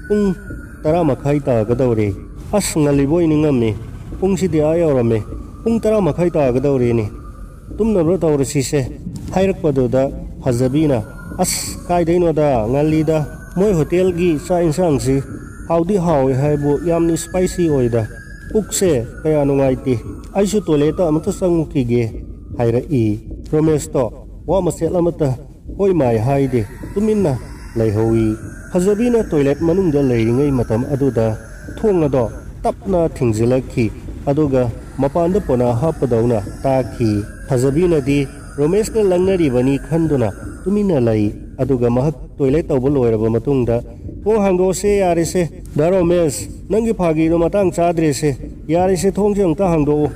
ꯄꯨꯡ ꯇꯔꯥ ꯃꯈꯥꯏ ꯇꯥꯒꯗꯧꯔꯦ꯫ "ꯑꯁ, ꯉꯜꯂꯤꯕꯣꯏ ꯅꯤꯡꯉꯝꯃꯤ꯫ ꯄꯨꯡꯁꯤꯗꯤ ꯑꯥ ꯌꯧꯔꯝꯃꯦ꯫ ꯄꯨꯡ ꯇꯔꯥ ꯃꯈꯥꯏ ꯇꯥꯒꯗꯧꯔꯦꯅꯦ꯫ ꯇꯨꯝꯅꯕ ꯇꯧꯔꯁꯤꯁꯦ" ꯍꯥꯏꯔꯛꯄꯗꯨꯗ ꯐꯖꯕꯤꯅ, "ꯑꯁ, ꯀꯥꯏꯗꯩꯅꯣꯗ, ꯉꯜꯂꯤꯗ꯫ ꯃꯣꯏ ꯍꯣꯇꯦꯜꯒꯤ ꯆꯥꯛ ꯏꯟꯁꯥꯡꯁꯤ ꯍꯥꯎꯗꯤ ꯍꯥꯎꯋꯦ ꯍꯥꯏꯕꯨ ꯌꯥꯝꯅ ꯏꯁꯄꯥꯏꯁꯤ ꯑꯣꯏꯗ꯫ ꯄꯨꯛꯁꯦ ꯀꯌꯥ ꯅꯨꯡꯉꯥꯏꯇꯦ꯫ ꯑꯩꯁꯨ ꯇꯣꯏꯂꯦꯠꯇ ꯑꯃꯇ ꯆꯪꯉꯨꯈꯤꯒꯦ" ꯍꯥꯏꯔꯛꯏ꯫ ꯔꯣꯃꯦꯁꯇꯣ ꯋꯥ ꯃꯆꯦꯠ ꯑꯃꯠꯇ ꯍꯣꯏ ꯃꯥꯏ ꯍꯥꯏꯗꯦ, ꯇꯨꯃꯤꯟꯅ ꯂꯩꯍꯧꯏ꯫ ꯐꯖꯕꯤꯅ ꯇꯣꯏꯂꯦꯠ ꯃꯅꯨꯡꯗ ꯂꯩꯔꯤꯉꯩ ꯃꯇꯝ ꯑꯗꯨꯗ ꯊꯣꯡ ꯑꯗꯣ ꯇꯞꯅ ꯊꯤꯡꯖꯤꯜꯂꯛꯈꯤ, ꯑꯗꯨꯒ ꯃꯄꯥꯟꯗ ꯄꯣꯅꯥ ꯍꯥꯞꯄꯗꯧꯅ ꯇꯥꯈꯤ꯫ ꯐꯖꯕꯤꯅꯗꯤ ꯔꯣꯃꯦꯁꯅ ꯂꯪꯅꯔꯤꯕꯅꯤ ꯈꯟꯗꯨꯅ ꯇꯨꯃꯤꯟꯅ ꯂꯩ, ꯑꯗꯨꯒ ꯃꯍꯥꯛ ꯇꯣꯏꯂꯦꯠ ꯇꯧꯕ ꯂꯣꯏꯔꯕ ꯃꯇꯨꯡꯗ, "ꯊꯣꯡ ꯍꯥꯡꯗꯣꯛꯑꯁꯦ ꯌꯥꯔꯦꯁꯦ꯫ ꯗꯥ ꯔꯣꯃꯦꯁ, ꯅꯪꯒꯤ ꯐꯥꯒꯤꯗꯣ ꯃꯇꯥꯡ ꯆꯥꯗ꯭ꯔꯦꯁꯦ꯫ ꯌꯥꯔꯦꯁꯦ, ꯊꯣꯡꯁꯦ ꯑꯃꯨꯛꯇ ꯍꯥꯡꯗꯣꯛꯎ"꯫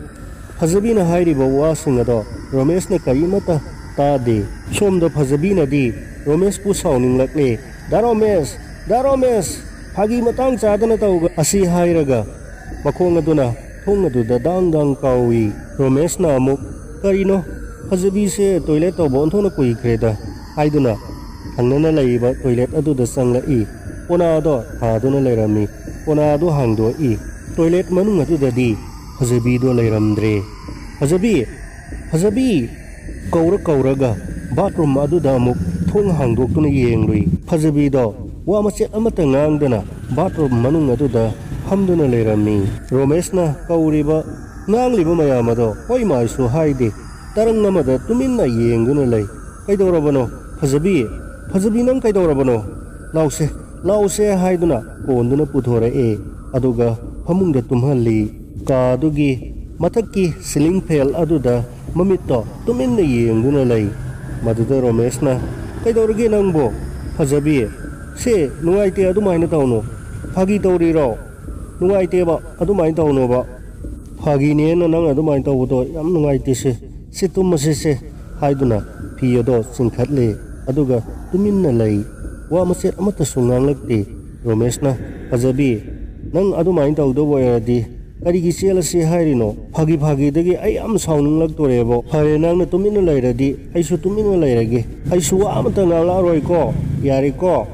ꯐꯖꯕꯤꯅ ꯍꯥꯏꯔꯤꯕ ꯋꯥꯁꯤꯡ ꯑꯗꯣ ꯔꯣꯃꯦꯁꯅ ꯀꯔꯤꯃꯠꯇ ꯇꯥꯗꯦ꯫ ꯁꯣꯝꯗ ꯐꯖꯕꯤꯅꯗꯤ ꯔꯣꯃꯦꯁꯄꯨ ꯁꯥꯎꯅꯤꯡꯂꯛꯂꯦ꯫ "ꯗꯥ ꯔꯣꯃꯦꯁ! ꯗꯥ ꯔꯣꯃꯦꯁ! ꯐꯥꯒꯤ ꯃꯇꯥꯡ ꯆꯥꯗꯅ ꯇꯧꯕ" ꯑꯁꯤ ꯍꯥꯏꯔꯒ ꯃꯈꯣꯡ ꯑꯗꯨꯅ ꯊꯣꯡ ꯑꯗꯨꯗ ꯗꯥꯡ ꯗꯥꯡ ꯀꯥꯎꯏ꯫ ꯔꯣꯃꯦꯁꯅ ꯑꯃꯨꯛ, "ꯀꯔꯤꯅꯣ? ꯐꯖꯕꯤꯁꯦ ꯇꯣꯏꯂꯦꯠ ꯇꯧꯕ ꯑꯣꯟꯊꯣꯛꯅ ꯀꯨꯏꯈ꯭ꯔꯦꯗ" ꯍꯥꯏꯗꯨꯅ ꯊꯪꯅꯅ ꯂꯩꯔꯤꯕ ꯇꯣꯏꯂꯦꯠ ꯑꯗꯨꯗ ꯆꯪꯂꯛꯏ꯫ ꯄꯣꯅꯥꯗꯣ ꯊꯥꯗꯨꯅ ꯂꯩꯔꯝꯃꯤ꯫ ꯄꯣꯅꯥꯗꯨ ꯍꯥꯡꯗꯣꯛꯏ꯫ ꯇꯣꯏꯂꯦꯠ ꯃꯅꯨꯡ ꯑꯗꯨꯗꯗꯤ ꯐꯖꯕꯤꯗꯣ ꯂꯩꯔꯝꯗ꯭ꯔꯦ꯫ "ꯐꯖꯕꯤ! ꯐꯖꯕꯤ!" ꯀꯧꯔ ꯀꯧꯔꯒ ꯕꯥꯠꯔꯨꯝ ꯑꯗꯨꯗ ꯑꯃꯨꯛ ꯊꯣꯡ ꯍꯥꯡꯗꯣꯛꯇꯨꯅ ꯌꯦꯡꯂꯨꯏ꯫ ꯐꯖꯕꯤꯗꯣ ꯋꯥ ꯃꯆꯦꯠ ꯑꯃꯠꯇ ꯉꯥꯡꯗꯅ ꯕꯥꯠꯔꯨꯝ ꯃꯅꯨꯡ ꯑꯗꯨꯗ ꯐꯝꯗꯨꯅ ꯂꯩꯔꯝꯃꯤ꯫ ꯔꯣꯃꯦꯁꯅ ꯀꯧꯔꯤꯕ, ꯉꯥꯡꯂꯤꯕ ꯃꯌꯥꯝ ꯑꯗꯣ ꯍꯣꯏ ꯃꯥꯏꯁꯨ ꯍꯥꯏꯗꯦ, ꯇꯔꯪ ꯑꯃꯗ ꯇꯨꯃꯤꯟꯅ ꯌꯦꯡꯗꯨꯅ ꯂꯩ꯫ "ꯀꯩꯗꯧꯔꯕꯅꯣ? ꯐꯖꯕꯤ! ꯐꯖꯕꯤ, ꯅꯪ ꯀꯩꯗꯧꯔꯕꯅꯣ? ꯂꯥꯎꯁꯦ, ꯂꯥꯎꯁꯦ" ꯍꯥꯏꯗꯨꯅ ꯀꯣꯟꯗꯨꯅ ꯄꯨꯊꯣꯔꯛꯑꯦ꯫ ꯑꯗꯨꯒ ꯐꯃꯨꯡꯗ ꯇꯨꯝꯍꯜꯂꯤ꯫ ꯀꯥ ꯑꯗꯨꯒꯤ ꯃꯊꯛꯀꯤ ꯁꯤꯂꯤꯡ ꯐꯦꯟ ꯑꯗꯨꯗ ꯃꯃꯤꯠꯇꯣ ꯇꯨꯃꯤꯟꯅ ꯌꯦꯡꯗꯨꯅ ꯂꯩ꯫ ꯃꯗꯨꯗ ꯔꯣꯃꯦꯁꯅ, "ꯀꯩꯗꯧꯔꯒꯦ ꯅꯪꯕꯣ? ꯐꯖꯕꯤ, ꯁꯦ, ꯅꯨꯡꯉꯥꯏꯇꯦ, ꯑꯗꯨꯃꯥꯏꯅ ꯇꯧꯅꯨ꯫ ꯐꯥꯒꯤ ꯇꯧꯔꯤꯔꯣ? ꯅꯨꯡꯉꯥꯏꯇꯦꯕ, ꯑꯗꯨꯃꯥꯏꯅ ꯇꯧꯅꯣꯕ"꯫ "ꯐꯥꯒꯤꯅꯦꯅ ꯅꯪ ꯑꯗꯨꯃꯥꯏꯅ ꯇꯧꯕꯗꯣ ꯌꯥꯝ ꯅꯨꯡꯉꯥꯏꯇꯦꯁꯦ, ꯁꯤ ꯇꯨꯝꯃꯁꯤꯁꯦ" ꯍꯥꯏꯗꯨꯅ ꯐꯤ ꯑꯗꯣ ꯆꯤꯡꯈꯠꯂꯦ꯫ ꯑꯗꯨꯒ ꯇꯨꯃꯤꯟꯅ ꯂꯩ꯫ ꯋꯥ ꯃꯆꯦꯠ ꯑꯃꯠꯇꯁꯨ ꯉꯥꯡꯂꯛꯇꯦ꯫ ꯔꯣꯃꯦꯁꯅ, "ꯐꯖꯕꯤ, ꯅꯪ ꯑꯗꯨꯃꯥꯏꯅ ꯇꯧꯗꯧꯕ ꯑꯣꯏꯔꯗꯤ ꯀꯔꯤꯒꯤ ꯆꯦꯜꯂꯁꯤ ꯍꯥꯏꯔꯤꯅꯣ? ꯐꯥꯒꯤ ꯐꯥꯒꯤꯗꯒꯤ ꯑꯩ ꯌꯥꯝ ꯁꯥꯎꯅꯤꯡꯂꯛꯇꯣꯔꯦꯕꯣ꯫ ꯐꯔꯦ, ꯅꯪꯅ ꯇꯨꯃꯤꯟꯅ ꯂꯩꯔꯗꯤ ꯑꯩꯁꯨ ꯇꯨꯃꯤꯟꯅ ꯂꯩꯔꯒꯦ꯫ ꯑꯩꯁꯨ ꯋꯥ ꯑꯃꯠꯇ ꯉꯥꯡꯂꯛꯑꯔꯣꯏꯀꯣ꯫ ꯌꯥꯔꯦꯀꯣ?"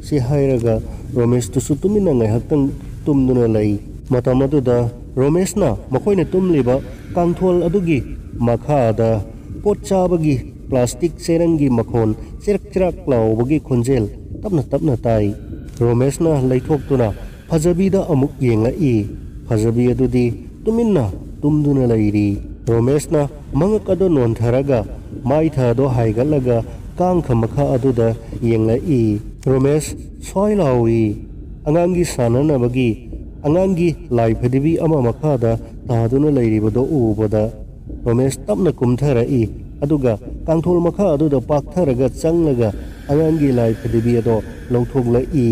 ꯁꯤ ꯍꯥꯏꯔꯒ ꯔꯣꯃꯦꯁꯇꯨꯁꯨ ꯇꯨꯃꯤꯟꯅ ꯉꯥꯏꯍꯥꯛꯇꯪ ꯇꯨꯝꯗꯨꯅ ꯂꯩ꯫ ꯃꯇꯝ ꯑꯗꯨꯗ ꯔꯣꯃꯦꯁꯅ ꯃꯈꯣꯏꯅ ꯇꯨꯝꯂꯤꯕ ꯀꯥꯡꯊꯣꯜ ꯑꯗꯨꯒꯤ ꯃꯈꯥꯗ ꯄꯣꯠ ꯆꯥꯕꯒꯤ ꯄ꯭ꯂꯥꯁꯇꯤꯛ ꯆꯦꯔꯪꯒꯤ ꯃꯈꯣꯟ, ꯆꯤꯔꯛ ꯆꯤꯔꯛ ꯂꯥꯎꯕꯒꯤ ꯈꯣꯟꯖꯦꯜ ꯇꯞꯅ ꯇꯞꯅ ꯇꯥꯏ꯫ ꯔꯣꯃꯦꯁꯅ ꯂꯩꯊꯣꯛꯇꯨꯅ ꯐꯖꯕꯤꯗ ꯑꯃꯨꯛ ꯌꯦꯡꯂꯛꯏ꯫ ꯐꯖꯕꯤ ꯑꯗꯨꯗꯤ ꯇꯨꯃꯤꯟꯅ ꯇꯨꯝꯗꯨꯅ ꯂꯩꯔꯤ꯫ ꯔꯣꯃꯦꯁꯅ ꯃꯉꯛ ꯑꯗꯨ ꯅꯣꯟꯊꯔꯒ ꯃꯥꯏꯊ ꯑꯗꯨ ꯍꯥꯏꯒꯠꯂꯒ ꯀꯥꯡꯈ ꯃꯈꯥ ꯑꯗꯨꯗ ꯌꯦꯡꯂꯛꯏ꯫ ꯔꯣꯃꯦꯁ ꯁ꯭ꯋꯥꯏ ꯂꯥꯎꯏ꯫ ꯑꯉꯥꯡꯒꯤ ꯁꯥꯟꯅꯅꯕꯒꯤ ꯑꯉꯥꯡꯒꯤ ꯂꯥꯏ ꯐꯗꯤꯕꯤ ꯑꯃ ꯃꯈꯥꯗ ꯇꯥꯗꯨꯅ ꯂꯩꯔꯤꯕꯗꯨ ꯎꯕꯗ ꯔꯣꯃꯦꯁ ꯇꯞꯅ ꯀꯨꯝꯊꯔꯛꯏ꯫ ꯑꯗꯨꯒ ꯀꯥꯡꯊꯣꯜ ꯃꯈꯥ ꯑꯗꯨꯗ ꯄꯥꯛꯊꯔꯒ ꯆꯪꯂꯒ ꯑꯉꯥꯡꯒꯤ ꯂꯥꯏ ꯐꯗꯤꯕꯤ ꯑꯗꯣ ꯂꯧꯊꯣꯛꯂꯛꯏ꯫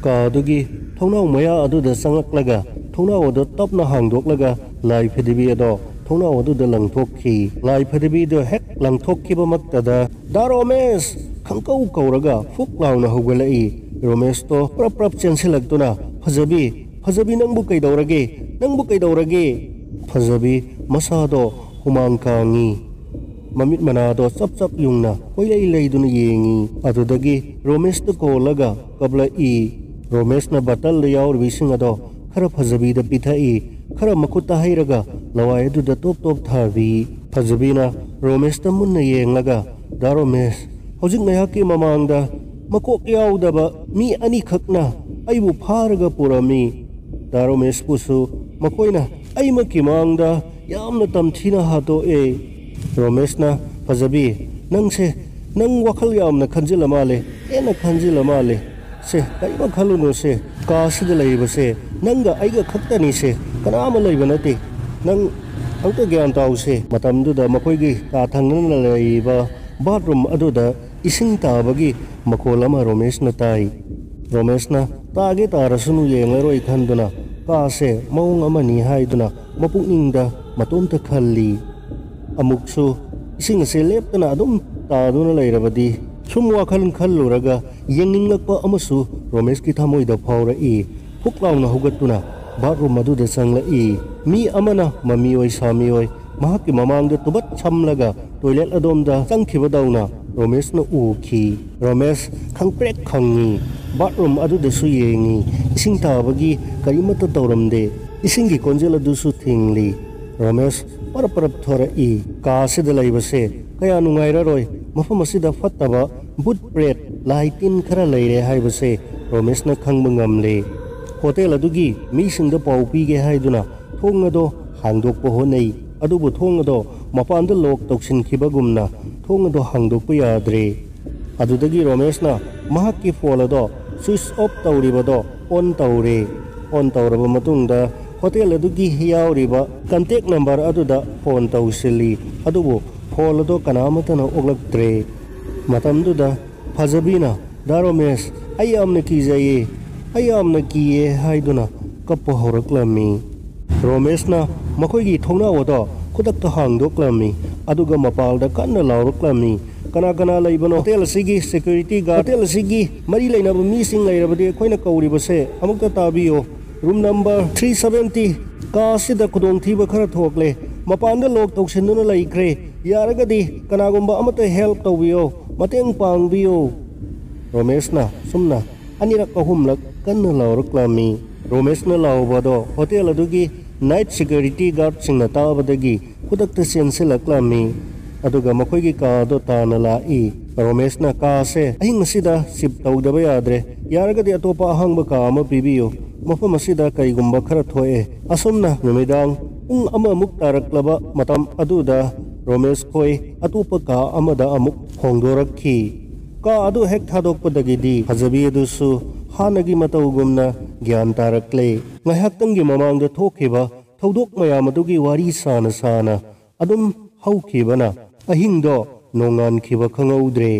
ꯀꯥ ꯑꯗꯨꯒꯤ ꯊꯣꯡꯅꯥꯎ ꯃꯌꯥ ꯑꯗꯨꯗ ꯆꯪꯂꯛꯂꯒ ꯊꯣꯡꯅꯥꯎ ꯑꯗꯨ ꯇꯞꯅ ꯍꯥꯡꯗꯣꯛꯂꯒ ꯂꯥꯏ ꯐꯗꯤꯕꯤ ꯑꯗꯣ ꯊꯣꯡꯅꯥꯎ ꯑꯗꯨꯗ ꯂꯪꯊꯣꯛꯈꯤ꯫ ꯂꯥꯏ ꯐꯗꯤꯕꯤꯗꯨ ꯍꯦꯛ ꯂꯪꯊꯣꯛꯈꯤꯕꯃꯛꯇꯗ, "ꯗꯥ ꯔꯣꯃꯦꯁ!" ꯈꯪꯀꯧ ꯀꯧꯔꯒ ꯐꯨꯛ ꯂꯥꯎꯅ ꯍꯧꯒꯠꯂꯛꯏ꯫ ꯔꯣꯃꯦꯁꯇꯣ ꯄ꯭ꯔꯞ ꯄ꯭ꯔꯞ ꯆꯦꯟꯁꯤꯜꯂꯛꯇꯨꯅ, "ꯐꯖꯕꯤ, ꯐꯖꯕꯤ, ꯅꯪꯕꯨ ꯀꯩꯗꯧꯔꯒꯦ? ꯅꯪꯕꯨ ꯀꯩꯗꯧꯔꯒꯦ?" ꯐꯖꯕꯤ ꯃꯁꯥꯗꯣ ꯍꯨꯃꯥꯡ ꯀꯥꯡꯉꯤ꯫ ꯃꯃꯤꯠ ꯃꯅꯥꯗꯣ ꯆꯞ ꯆꯞ ꯌꯨꯡꯅ ꯀꯣꯏꯂꯩ ꯂꯩꯗꯨꯅ ꯌꯦꯡꯉꯤ꯫ ꯑꯗꯨꯗꯒꯤ ꯔꯣꯃꯦꯁꯇ ꯀꯣꯜꯂꯒ ꯀꯞꯂꯛꯏ꯫ ꯔꯣꯃꯦꯁꯅ ꯕꯇꯜꯗ ꯌꯥꯎꯔꯤꯕ ꯏꯁꯤꯡ ꯑꯗꯣ ꯈꯔ ꯐꯖꯕꯤꯗ ꯄꯤꯊꯛꯏ꯫ ꯈꯔ ꯃꯈꯨꯠꯇ ꯍꯩꯔꯒ ꯂꯋꯥꯏ ꯑꯗꯨꯗ ꯇꯣꯞ ꯇꯣꯞ ꯊꯥꯕꯤ꯫ ꯐꯖꯕꯤꯅ ꯔꯣꯃꯦꯁꯇ ꯃꯨꯟꯅ ꯌꯦꯡꯂꯒ, "ꯗꯥ ꯔꯣꯃꯦꯁ, ꯍꯧꯖꯤꯛ ꯉꯥꯏꯍꯥꯛꯀꯤ ꯃꯃꯥꯡꯗ ꯃꯀꯣꯛ ꯌꯥꯎꯗꯕ ꯃꯤ ꯑꯅꯤꯈꯛꯅ ꯑꯩꯕꯨ ꯐꯥꯔꯒ ꯄꯨꯔꯝꯃꯤ꯫ ꯗꯥ ꯔꯣꯃꯦꯁꯄꯨꯁꯨ ꯃꯈꯣꯏꯅ ꯑꯩꯃꯛꯀꯤ ꯃꯥꯡꯗ ꯌꯥꯝꯅ ꯇꯝꯊꯤꯅ ꯍꯥꯠꯇꯣꯛꯑꯦ꯫" ꯔꯣꯃꯦꯁꯅ, "ꯐꯖꯕꯤ, ꯅꯪꯁꯦ, ꯅꯪ ꯋꯥꯈꯜ ꯌꯥꯝꯅ ꯈꯟꯖꯤꯜꯂ ꯃꯥꯜꯂꯦ, ꯍꯦꯟꯅ ꯈꯟꯖꯤꯜꯂ ꯃꯥꯜꯂꯦ꯫ ꯁꯦ, ꯀꯔꯤꯃ ꯈꯜꯂꯨꯅꯨꯁꯦ, ꯀꯥ ꯑꯁꯤꯗ ꯂꯩꯔꯤꯕꯁꯦ ꯅꯪꯒ ꯑꯩꯒ ꯈꯛꯇꯅꯤꯁꯦ, ꯀꯅꯥ ꯑꯃ ꯂꯩꯕ ꯅꯠꯇꯦ꯫ ꯅꯪ ꯑꯝꯇ ꯒ꯭ꯌꯥꯟ ꯇꯥꯎꯁꯦ꯫" ꯃꯇꯝꯗꯨꯗ ꯃꯈꯣꯏꯒꯤ ꯀꯥ ꯊꯪꯅꯅ ꯂꯩꯔꯤꯕ ꯕꯥꯠꯔꯨꯝ ꯑꯗꯨꯗ ꯏꯁꯤꯡ ꯇꯥꯕꯒꯤ ꯃꯈꯣꯜ ꯑꯃ ꯔꯣꯃꯦꯁꯅ ꯇꯥꯏ꯫ ꯔꯣꯃꯦꯁꯅ ꯇꯥꯒꯦ ꯇꯥꯔꯁꯅꯨ, ꯌꯦꯡꯂꯔꯣꯏ ꯈꯟꯗꯨꯅ ꯀꯥꯁꯦ ꯃꯑꯣꯡ ꯑꯃꯅꯤ ꯍꯥꯏꯗꯨꯅ ꯃꯄꯨꯛꯅꯤꯡꯗ ꯃꯇꯣꯝꯇ ꯈꯜꯂꯤ꯫ ꯑꯃꯨꯛꯁꯨ ꯏꯁꯤꯡ ꯑꯁꯦ ꯂꯦꯞꯇꯅ ꯑꯗꯨꯝ ꯇꯥꯗꯨꯅ ꯂꯩꯔꯕꯗꯤ꯫ ꯁꯨꯝ ꯋꯥꯈꯜ ꯈꯜꯂꯨꯔꯒ ꯌꯦꯡꯅꯤꯡꯂꯛꯄ ꯑꯃꯁꯨ ꯔꯣꯃꯦꯁꯀꯤ ꯊꯃꯣꯏꯗ ꯐꯥꯎꯔꯛꯏ꯫ ꯐꯨꯛ ꯂꯥꯎꯅ ꯍꯧꯒꯠꯇꯨꯅ ꯕꯥꯠꯔꯨꯝ ꯑꯗꯨꯗ ꯆꯪꯂꯛꯏ꯫ ꯃꯤ ꯑꯃꯅ ꯃꯃꯤꯑꯣꯏ ꯁꯥꯃꯤꯑꯣꯏ ꯃꯍꯥꯛꯀꯤ ꯃꯃꯥꯡꯗ ꯇꯨꯕꯠ ꯁꯝꯂꯒ ꯇꯣꯏꯂꯦꯠ ꯑꯗꯣꯝꯗ ꯆꯪꯈꯤꯕꯗꯧꯅ ꯔꯣꯃꯦꯁꯅ ꯎꯈꯤ꯫ ꯔꯣꯃꯦꯁ ꯈꯪꯄ꯭ꯔꯦꯛ ꯈꯪꯉꯤ꯫ ꯕꯥꯠꯔꯨꯝ ꯑꯗꯨꯗꯁꯨ ꯌꯦꯡꯉꯤ꯫ ꯏꯁꯤꯡ ꯇꯥꯕꯒꯤ ꯀꯔꯤꯃꯠꯇ ꯇꯧꯔꯝꯗꯦ꯫ ꯏꯁꯤꯡꯒꯤ ꯀꯣꯟꯖꯦꯜ ꯑꯗꯨꯁꯨ ꯊꯤꯡꯂꯤ꯫ ꯔꯣꯃꯦꯁ ꯄꯔꯞ ꯄꯔꯞ ꯊꯣꯔꯛꯏ꯫ ꯀꯥ ꯑꯁꯤꯗ ꯂꯩꯕꯁꯦ ꯀꯌꯥ ꯅꯨꯡꯉꯥꯏꯔꯔꯣꯏ꯫ ꯃꯐꯝ ꯑꯁꯤꯗ ꯐꯠꯇꯕ, ꯚꯨꯠ ꯄ꯭ꯔꯦꯠ, ꯂꯥꯏ ꯇꯤꯟ ꯈꯔ ꯂꯩꯔꯦ ꯍꯥꯏꯕꯁꯦ ꯔꯣꯃꯦꯁꯅ ꯈꯪꯕ ꯉꯝꯂꯦ꯫ ꯍꯣꯇꯦꯜ ꯑꯗꯨꯒꯤ ꯃꯤꯁꯤꯡꯗ ꯄꯥꯎ ꯄꯤꯒꯦ ꯍꯥꯏꯗꯨꯅ ꯊꯣꯡ ꯑꯗꯣ ꯍꯥꯡꯗꯣꯛꯄ ꯍꯣꯠꯅꯩ꯫ ꯑꯗꯨꯕꯨ ꯊꯣꯡ ꯑꯗꯣ ꯃꯄꯥꯟꯗ ꯂꯣꯛ ꯇꯧꯁꯤꯟꯈꯤꯕꯒꯨꯝꯅ ꯊꯣꯡ ꯑꯗꯣ ꯍꯥꯡꯗꯣꯛꯄ ꯌꯥꯗ꯭ꯔꯦ꯫ ꯑꯗꯨꯗꯒꯤ ꯔꯣꯃꯦꯁꯅ ꯃꯍꯥꯛꯀꯤ ꯐꯣꯟ ꯑꯗꯣ ꯁ꯭ꯋꯤꯆ ꯑꯣꯐ ꯇꯧꯔꯤꯕꯗꯣ ꯑꯣꯟ ꯇꯧꯔꯦ꯫ ꯑꯣꯟ ꯇꯧꯔꯕ ꯃꯇꯨꯡꯗ ꯍꯣꯇꯦꯜ ꯑꯗꯨꯒꯤ ꯌꯥꯎꯔꯤꯕ ꯀꯟꯇꯦꯛ ꯅꯝꯕꯔ ꯑꯗꯨꯗ ꯐꯣꯟ ꯇꯧꯁꯤꯜꯂꯤ꯫ ꯑꯗꯨꯕꯨ ꯐꯣꯟ ꯑꯗꯣ ꯀꯅꯥꯃꯠꯇꯅ ꯑꯣꯛꯂꯛꯇ꯭ꯔꯦ꯫ ꯃꯇꯝꯗꯨꯗ ꯐꯖꯕꯤꯅ, "ꯗꯥ ꯔꯣꯃꯦꯁ, ꯑꯩ ꯌꯥꯝꯅ ꯀꯤꯖꯩꯌꯦ, ꯑꯩ ꯌꯥꯝꯅ ꯀꯤꯌꯦ" ꯍꯥꯏꯗꯨꯅ ꯀꯞꯄ ꯍꯧꯔꯛꯂꯝꯃꯤ꯫ ꯔꯣꯃꯦꯁꯅ ꯃꯈꯣꯏꯒꯤ ꯊꯣꯡꯅꯥꯎ ꯑꯗꯣ ꯈꯨꯗꯛꯇ ꯍꯥꯡꯗꯣꯛꯂꯝꯃꯤ, ꯑꯗꯨꯒ ꯃꯄꯥꯜꯗ ꯀꯟꯅ ꯂꯥꯎꯔꯛꯂꯝꯃꯤ, "ꯀꯅꯥ ꯀꯅꯥ ꯂꯩꯕꯅꯣ? ꯍꯣꯇꯦꯜ ꯑꯁꯤꯒꯤ ꯁꯦꯀ꯭ꯌꯨꯔꯤꯇꯤ ꯒꯥꯔꯗ, ꯍꯣꯇꯦꯜ ꯑꯁꯤꯒꯤ ꯃꯔꯤ ꯂꯩꯅꯕ ꯃꯤꯁꯤꯡ ꯂꯩꯔꯕꯗꯤ ꯑꯩꯈꯣꯏꯅ ꯀꯧꯔꯤꯕꯁꯦ ꯑꯃꯨꯛꯇ ꯇꯥꯕꯤꯌꯨ꯫ ꯔꯨꯝ ꯅꯝꯕꯔ ꯊ꯭ꯔꯤ ꯁꯕꯦꯟꯇꯤ ꯀꯥ ꯑꯁꯤꯗ ꯈꯨꯗꯣꯡꯊꯤꯕ ꯈꯔ ꯊꯣꯛꯂꯦ꯫ ꯃꯄꯥꯟꯗ ꯂꯣꯛ ꯇꯧꯁꯤꯟꯗꯨꯅ ꯂꯩꯈ꯭ꯔꯦ꯫ ꯌꯥꯔꯒꯗꯤ ꯀꯅꯥꯒꯨꯝꯕ ꯑꯃꯠꯇ ꯍꯦꯜꯞ ꯇꯧꯕꯤꯌꯣ, ꯃꯇꯦꯡ ꯄꯥꯡꯕꯤꯌꯣ"꯫ ꯔꯣꯃꯦꯁꯅ ꯁꯨꯝꯅ ꯑꯅꯤꯔꯛ ꯑꯍꯨꯝꯂꯛ ꯀꯟꯅ ꯂꯥꯎꯔꯛꯂꯝꯃꯤ꯫ ꯔꯣꯃꯦꯁꯅ ꯂꯥꯎꯕ ꯑꯗꯣ ꯍꯣꯇꯦꯜ ꯑꯗꯨꯒꯤ ꯅꯥꯏꯠ ꯁꯦꯀ꯭ꯌꯨꯔꯤꯇꯤ ꯒꯥꯔꯗꯁꯤꯡꯅ ꯇꯥꯕꯗꯒꯤ ꯈꯨꯗꯛꯇ ꯆꯦꯟꯁꯤꯜꯂꯛꯂꯝꯃꯤ꯫ ꯑꯗꯨꯒ ꯃꯈꯣꯏꯒꯤ ꯀꯥ ꯑꯗꯣ ꯇꯥꯅ ꯂꯥꯛꯏ꯫ ꯔꯣꯃꯦꯁꯅ, "ꯀꯥ ꯑꯁꯦ ꯑꯍꯤꯡ ꯑꯁꯤꯗ ꯁꯤꯞ ꯇꯧꯗꯕ ꯌꯥꯗ꯭ꯔꯦ꯫ ꯌꯥꯔꯒꯗꯤ ꯑꯇꯣꯞꯄ ꯑꯍꯥꯡꯕ ꯀꯥ ꯑꯃ ꯄꯤꯕꯤꯌꯨ꯫ ꯃꯐꯝ ꯑꯁꯤꯗ ꯀꯔꯤꯒꯨꯝꯕ ꯈꯔ ꯊꯣꯛꯑꯦ"꯫ ꯑꯁꯨꯝꯅ ꯅꯨꯃꯤꯗꯥꯡ ꯄꯨꯡ ꯑꯃꯃꯨꯛ ꯇꯥꯔꯛꯂꯕ ꯃꯇꯝ ꯑꯗꯨꯗ ꯔꯣꯃꯦꯁ ꯈꯣꯏ ꯑꯇꯣꯞꯄ ꯀꯥ ꯑꯃꯗ ꯑꯃꯨꯛ ꯍꯣꯡꯗꯣꯔꯛꯈꯤ꯫ ꯀꯥ ꯑꯗꯨ ꯍꯦꯛ ꯊꯥꯗꯣꯛꯄꯗꯒꯤꯗꯤ ꯐꯖꯕꯤ ꯑꯗꯨꯁꯨ ꯍꯥꯟꯅꯒꯤ ꯃꯇꯧꯒꯨꯝꯅ ꯒ꯭ꯌꯥꯟ ꯇꯥꯔꯛꯂꯦ꯫ ꯉꯥꯏꯍꯥꯛꯇꯪꯒꯤ ꯃꯃꯥꯡꯗ ꯊꯣꯛꯈꯤꯕ ꯊꯧꯗꯣꯛ ꯃꯌꯥꯝ ꯑꯗꯨꯒꯤ ꯋꯥꯔꯤ ꯁꯥꯅ ꯁꯥꯅ ꯑꯗꯨꯝ ꯍꯧꯈꯤꯕꯅ ꯑꯍꯤꯡꯗꯣ ꯅꯣꯡꯉꯥꯟꯈꯤꯕ ꯈꯪꯍꯧꯗ꯭ꯔꯦ꯫